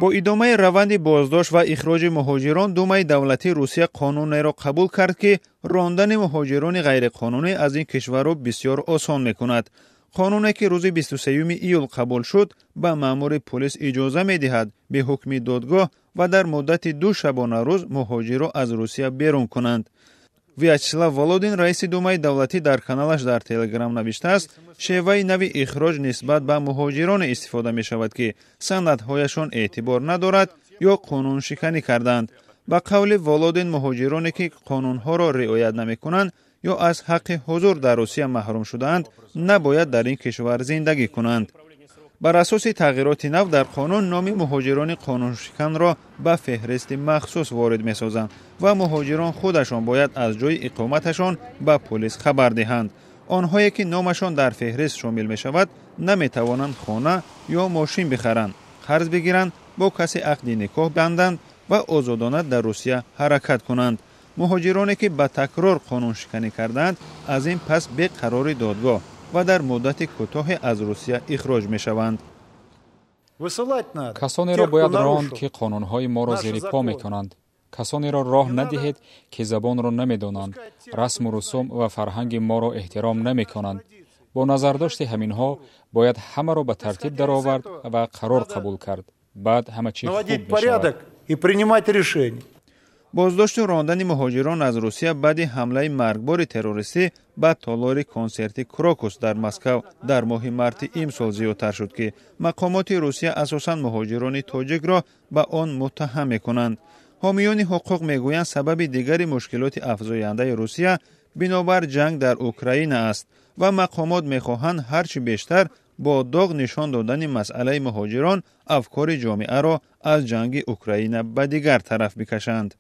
Бо идомаи раванди боздошт ва ихроҷи муҳоҷирон, Думаи давлатии Русия қонунеро қабул кард, ки рондани муҳоҷирони ғайриқонунӣ аз ин кишварро бисёр осон мекунад. Қонуне, ки рӯзи 23 июл қабул шуд, ба маъмури полис иҷоза медиҳад бе ҳукми додгоҳ ва дар муддати 2 шабонарӯз муҳоҷирро аз Русия берун кунанд. Вячеслав Володин, раиси Думаи давлатӣ, дар каналаш дар Телеграм навиштааст, шеваи нави ихроҷ нисбат ба муҳоҷироне истифода мешавад, ки санадҳояшон эътибор надорад ё қонуншиканӣ карданд. Ба қавли Володин, муҳоҷироне, ки қонунҳоро риоят намекунанд ё аз ҳаққи ҳузур дар Русия маҳрум шудаанд, набояд дар ин кишвар зиндагӣ кунанд. Бар асоси тағйироти нав дар қонун, номи муҳоҷирони қонуншиканро ба феҳристи махсус ворид месозанд ва муҳоҷирон худашон бояд аз ҷойи иқоматашон ба полис хабар диҳанд. Онҳое, ки номашон дар феҳрист шомил мешавад, наметавонанд хона ё мошин бихаранд, қарз бигиранд, бо касе ақди никоҳ банданд ва озодона дар Русия ҳаракат кунанд. Муҳоҷироне, ки ба такрор қонуншиканӣ кардаанд, аз ин пас бе қарори додгоҳ ва дар муддати кӯтоҳе аз Русия ихроҷ мешаванд. Касонеро бояд ронд, ки қонунҳои моро зери по мекунанд. Касонеро роҳ надиҳед, ки забонро намедонанд, расму русум ва фарҳанги моро эҳтиром намекунанд. Бо назардошти ҳаминҳо бояд ҳамаро ба тартиб даровард ва қарор қабул кард. Баъд ҳама чӣ хуб мешавад. Боздошту рондани муҳоҷирон аз Русия баъди ҳамлаи маргбори террористӣ ба толори консерти Крокус дар Москав дар моҳи марти имсол зиёдтар шуд, ки мақомоти Русия асосан муҳоҷирони тоҷикро ба он муттаҳам мекунанд. Ҳомиёни ҳуқуқ мегӯянд, сабаби дигари мушкилоти афзояндаи Русия бинобар ҷанг дар Украина аст ва мақомот мехоҳанд ҳарчи бештар бо доғ нишон додани масъалаи муҳоҷирон афкори ҷомеаро аз ҷанги Украина ба дигар тараф бикашанд.